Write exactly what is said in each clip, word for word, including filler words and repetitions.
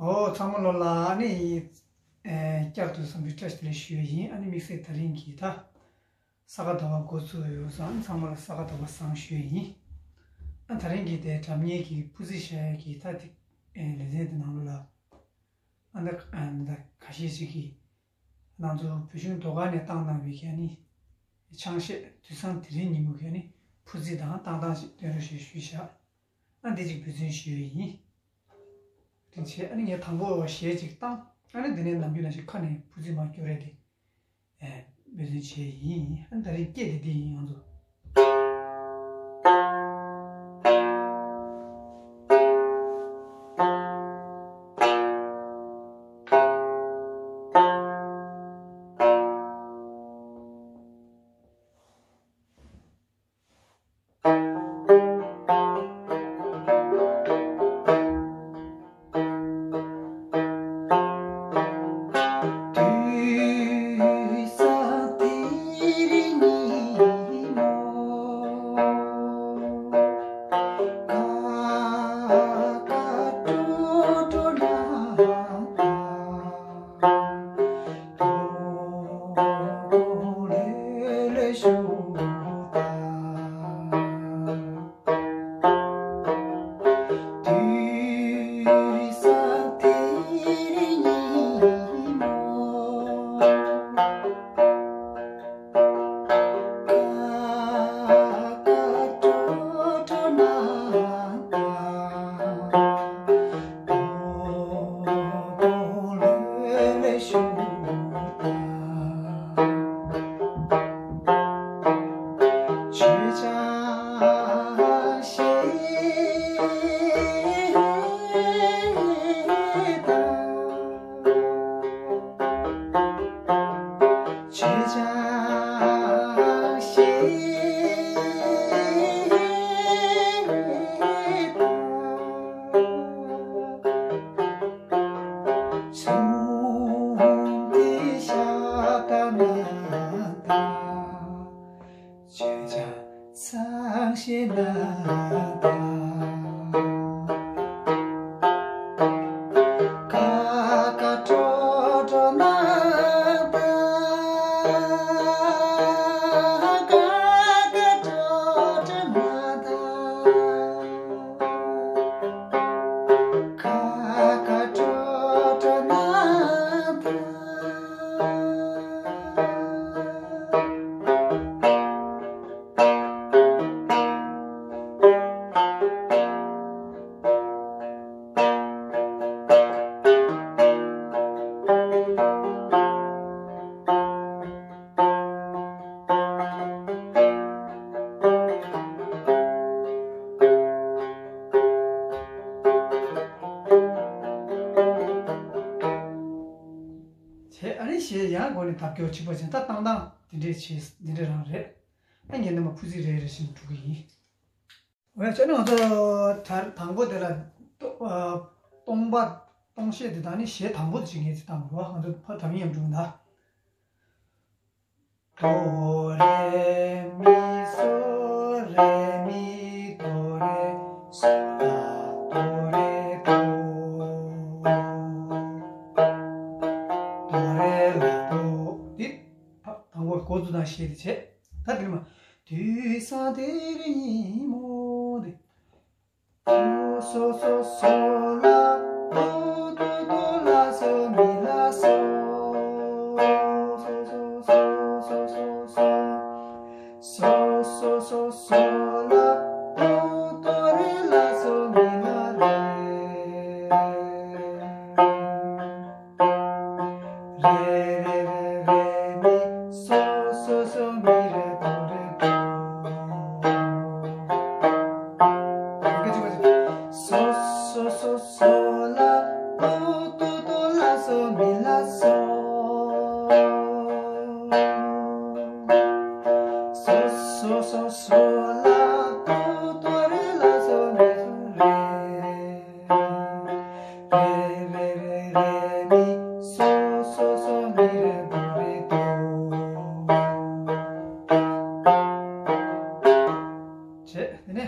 ཨོ་ཚང་མ་ལོ་ལ་ཨ་ནི་ཨེ་བསྐྱར་དུ་འཚམས་འདྲི་བཀྲ་ཤིས་བདེ་ལེགས་ཞུ་ཡ་ཡིན། ཨ་ནི་དམིགས་བསལ་ད་རིང་གི་ད་ས་ག་ཟླ་བ་འགོ་ཚུགས་ཡོད་ཙང་ཚང་མ་ལ་ས་ག་ཟླ་བ་བཟང་ཞུ་ཡ་ཡིན། ཨ་ད་རིང་གི་དེ་སྒྲ་སྙན་གྱི་འཕུར་རྩེ་བཞག་ཡ་གི་ད་དེ་ཨེ་ལེ་ཚན་དེ་ནང་ལོ་ལ་ཨ་ད་ཨ་ད་ཁ་ཤས་ཤིག་གིས་ང་ཚོ་བོད་གཞུང་ཟློས་གར་ནས་བཏང་གནང་བའི་གི་ཨ་ནི་ཆང་གཞས་དུས་བཟང་དེ་རིང་ཉིན་མོ་གི་ཨ་ནི་འཕུར་རྩེ་དང་བཏང་སྟངས་ཤིག་སྟོན་རོགས་ཞེས་ཞུས་བཞག་ཨ་འདི་གཅིག་འབད་བརྩོན་ཞུ་ཡ་ཡིན། དེ་བྱས་ཨ་ནི་ངས་དང་པོ་བ་གཞས་གཅིག་བཏང་། ཨ་ནི་དེ་ནས་ནམ་རྒྱུན་ནང་བཞིན་ཁ་ནས་འཕུར་རྩེ་མར་སྐྱོར་རེད་དེ། ཨེ་འབད་བརྩོན་བྱས་ཡིན། ཨ་ནི་ད་རིང་སྐད་དེ་འདི་ཡིན་ང་ཚོ། བྱས་ཨ་ནི་གཞས་ཡང་སྒོ་ནས་ཐབས་སྐྱོ་ཆེ་པོ་ཅན་ད་བཏང་སྟངས་དེ་འདྲས་བྱས་དེ་འདྲས་རང་རེད། ཨ་ངས་ནི་མ་འཕུར་རྩེ་རེ་རེ་བཞིན་འགྲོ་གི་ཡིན། འོ་ཡ་བྱས་ན་ང་ཚོ་ད་དང་པོ་དེ་ལ་སྟོ་ཨ་སྟོང་པ་སྟོང་གཞས་དེ་དང་ནི་གཞས་དང་པོ་དེ་ཅིག་ངས་དེ་བཏང་དགོས་པ། ང་ཚོ་ཕ་དམ་ཡིག་ཡང་འགྲོ་གི་ཡིན་ད། དོ་རེ་མི་སོ་རེ་མི་དོ་རེ་སོ་ལ་དོ་རེ་དོ། དོ་རེ་ལ་དོ། འདི་ད་དང་པོ་འགོ་བཙུགས་དང་གཞས་དེ་བྱས། ད་འདིར་མ་དུས་སང་དེ་རིང་ཉིན་མོ་དེ། སོ་སོ་སོ་ལ་དོ་དོ་དོ་ལ་སོ་མི་ལ་སོ། སོ་སོ་སོ་སོ་སོ་སོ། སོ་སོ་སོ་སོ་ལ་དོ་དོ་རེ་ལ་སོ་མི་ལ་རེ། རེ་རེ་རེ་རེ་མི་སོ་སོ་སོ་མི་རེ་དོ་རེ་དོ། སོ་སོ་སོ་སོ་ལ་དོ་དོ་དོ་ལ་སོ་མི་ལ་སོ། སོ་སོ་སོ་སོ་ལ་དོ་དོ་རེ་ལ་སོ་མི་སོ་རེ། རེ་རེ་རེ་རེ་མི་སོ་སོ་སོ་མི་རེ་དོ་རེ་དོ། བྱས་དེ་ནས།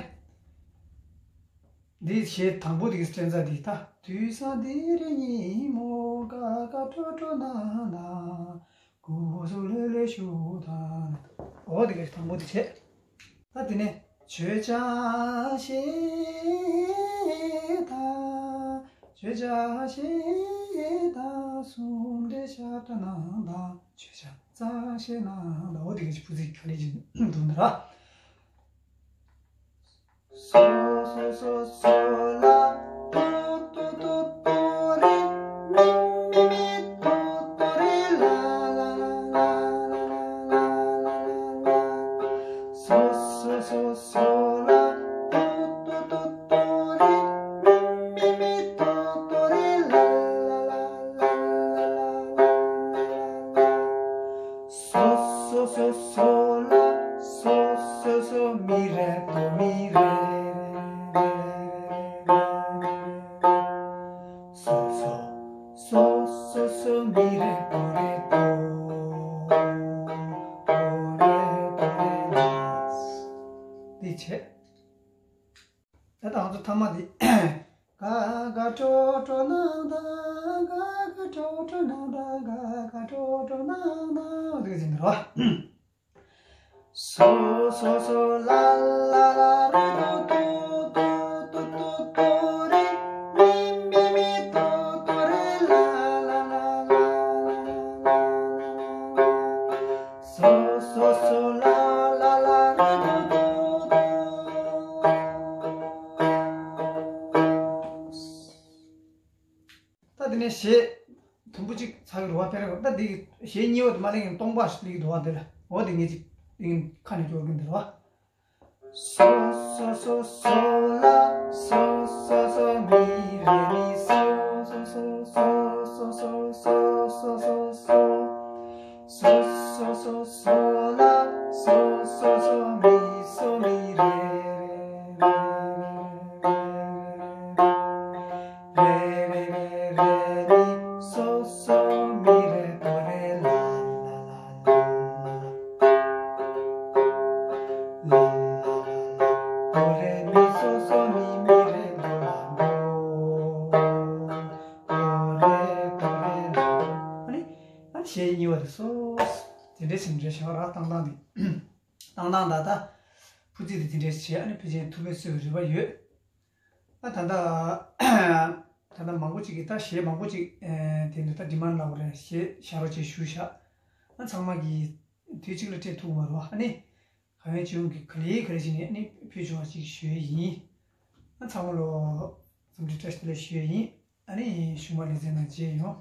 དེ་གཞས་དང་པོ་དེ་གི་སྤྲད་ཚར་དེ་ད། དུས་བཟང་འདིར་ཉིན་མོ་དགའ་དགའ་སྤྲོ་སྤྲོ་གནང་དང་། སྐུ་གཟུགས་ལྷོད་ལྷོད་བཞུགས་དང་། འོ་དེ་གི་དང་པོ་དེ་བྱས། ད་དེ་ནས་མཆོད་ཆང་བཞེས་དང་། མཆོད་ཆང་བཞེས་དང་། གསུམ་བགྲད་ཞབས་བྲང་གནང་དང་། མཆོད་ཆང་གཙང་བཞེས་གནང་དང་། འོ་དེ་གི་བུ་ཚིག་ག་ལེ་ཅིག་འདུག་འདི་ར། སོ་སོ་སོ་སོ་ལ། ཏོ་ཏོ་ཏོ་ཏོ་རེ། མི་མི་མི་ཏོ་ཏོ་རེ། ལ་ལ་ལ་ལ་ལ་ལ་ལ། སོ་སོ་སོ་སོ་ལ། ཏོ་ཏོ་ཏོ་ཏོ་རེ། མི་མི་མི་ཏོ་ཏོ་རེ། ལ་ལ་ལ་ལ་ལ་ལ། སོ་སོ་སོ་སོ་ལ། སོ་སོ་སོ་མི་རེ་ཏོ་མི་རེ། སོ་སོ་སོ་སོ་སོ་མི་རེ་ཏོ་རེ་ཏོ། ཏོ་རེ་ཏོ་རེ་ལ། འདི་བྱས། ད་ད་ང་ཚོ་ཐ་མ་དེ། དགའ་དགའ་སྤྲོ་སྤྲོ་གནང་དང་། དགའ་དགའ་སྤྲོ་སྤྲོ་གནང་དང་། དགའ་དགའ་སྤྲོ་སྤྲོ་གནང་དང་། འདི་ཟིན་རོ། སོ་སོ་སོ་ལ་ལ་ལ་རེ། ཏོ་ཏོ་ཏོ་ཏོ་ཏོ་རེ། མི་མི་མི་ཏོ་ཏོ་རེ། ལ་ལ་ལ་ལ་ལ། སོ་སོ་སོ་ལ་ལ་ལ་རེ། ཏོ་ཏོ། ད་དེ་ནས་གཞས་དུམ་བུ་གཅིག་ཚར་གི་རེད་བ། དཔེར་ན་ད་འདི་གཞས་གཉིས་པ་དེ་མ་ལེན་གིན་སྟོང་པ་ཞིག་སླེབས་ཀྱི་འདུག་བ། འདི་ལ་འོ་དེ་ངས་ཅིག་ཨིན་ཁ་ནས་སྐྱོར་གིན་འདི་རེད་བ། སོ་སོ་སོ་སོ་ལ། སོ་སོ་སོ་མི་རེ་མི། སོ་སོ་སོ་སོ་སོ་སོ་སོ་སོ་སོ། སོ་སོ་སོ་སོ་ལ། སོ་སོ་སོ་མི། སོ་མི་རེ་རེ་རེ་རེ་རེ་རེ་མི། སོ་སོ་མི་རེ་ཏོ་རེ། ལ་ལ་ལ་ལ་ལ། ལ་ལ་ལ་ལ། ཏོ་རེ་མི། སོ་སོ་མི། མི་རེ་ཏོ་ལ་ཏོ། ཏོ་རེ་ཏོ་རེ་ལ། ཨ་ནི། ཨ་ནི་གཞས་གཉིས་པ་དེ་སོ། དེ་འདྲའི་ཟིན་འདྲའི་བྱ་བ་རག་བཏང་སྟངས་དེ། བཏང་སྟངས་ད་ལྟ། བུ་ཚིག་དེ་དེ་འདྲའི་བྱས། ཨ་ནི་ཕལ་ཆེར་ཐུགས་ཕན་གསོས་པའི་རེ་བ་ཡོད། ཨ་ད་ལྟ། ད་ལྟ་མང་པོ་ཅིག་གིས་ད་གཞས་མང་པོ་ཅིག་ཨེ་དེ་འདྲ་ད་ཌི་མཱན་ཌི་ལབ་དགོས་རེད། གཞས་བཞག་རོགས་བྱེད་ཞུ་བཞག་ཨ་ཚང་མ་གིས་དུས་གཅིག་ལ་སྤྲད་ཐུབ་མ་རེད་བ། ཨ་ནི། ག་ཡོན་སྤྱི་ཡོངས་ཀྱི་ག་ལེ་ག་ལེ་བྱས་ནས་ཨ་ནི་ཕུལ་བྱུང་བ་ཅིག་ཞུ་ཡས་ཡིན། ཨ་ཚང་མ་ལོ། འཚམས་འདྲི་བཀྲ་ཤིས་བདེ་ལེགས་ཞུ་ཡས་ཡིན། ཨ་ནི་གཞུག་མ་ལེ་ཚན་ནང་མཇལ་ཡོང་།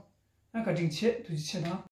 ཨ་བཀའ་དྲིན་ཆེ། ཐུགས་རྗེ་ཆེ་དང་།